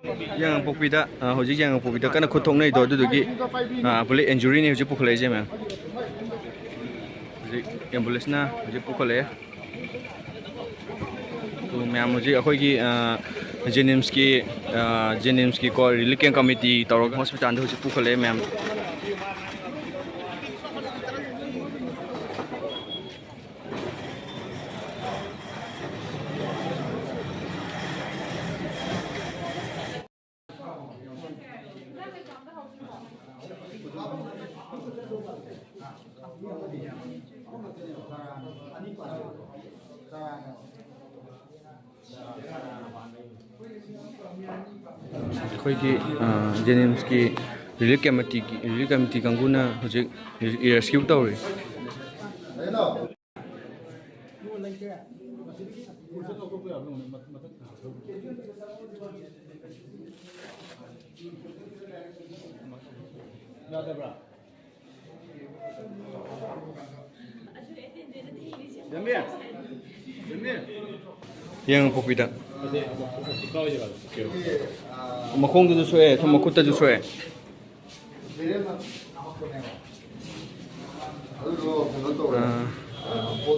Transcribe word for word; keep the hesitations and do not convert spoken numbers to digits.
ꯌꯥꯏꯉꯪꯄꯣꯛꯄꯤꯗ, ꯑ, ꯍꯧꯖꯤꯛ ꯌꯥꯏꯉꯪꯄꯣꯛꯄꯤꯗ ꯀꯟꯅ ꯈꯨꯠ ꯊꯣꯛꯅꯩꯗꯣ, ꯑꯗꯨꯗꯨꯒꯤ, ꯑ, ꯄꯨꯂꯤꯁ ꯏꯟꯖꯨꯔꯤꯅꯤ ꯍꯧꯖꯤꯛ ꯄꯨꯈꯠꯂꯛꯏꯁꯦ, ꯃꯌꯥꯝ꯫ ꯍꯧꯖꯤꯛ ꯑꯦꯝꯕꯨꯂꯦꯟꯁꯅ ꯍꯧꯖꯤꯛ ꯄꯨꯈꯠꯂꯛꯑꯦ꯫ ꯑꯗꯨ ꯃꯌꯥꯝ ꯍꯧꯖꯤꯛ ꯑꯩꯈꯣꯏꯒꯤ, ꯑ, ꯖꯦꯅꯤꯝꯁꯀꯤ, ꯑ, ꯖꯦꯅꯤꯝꯁꯀꯤꯀꯣ ꯔꯤꯂꯤꯐ ꯀꯦꯝ ꯀꯃꯤꯇꯤ ꯇꯧꯔꯒ ꯍꯣꯁꯄꯤꯇꯥꯜꯗ ꯍꯧꯖꯤꯛ ꯄꯨꯈꯠꯂꯛꯑꯦ, ꯃꯌꯥꯝ꯫ ꯑꯩꯈꯣꯏꯒꯤ, ꯑ, ꯖꯦꯅꯤꯝꯁꯀꯤ ꯔꯤꯂꯤꯐ ꯀꯃꯤꯇꯤꯒꯤ, ꯔꯤꯂꯤꯐ ꯀꯃꯤꯇꯤ ꯀꯥꯡꯕꯨꯅ ꯍꯧꯖꯤꯛ ꯔꯦꯁꯀ꯭ꯌꯨ ꯇꯧꯔꯤ꯫ ꯌꯥꯏꯉꯪꯄꯣꯛꯄꯤꯗ꯫ ꯃꯈꯣꯡꯗꯁꯨ ꯁꯣꯛꯑꯦ, ꯁꯨꯝ ꯃꯈꯨꯠꯇꯁꯨ ꯁꯣꯛꯑꯦ꯫ ꯑꯥ꯫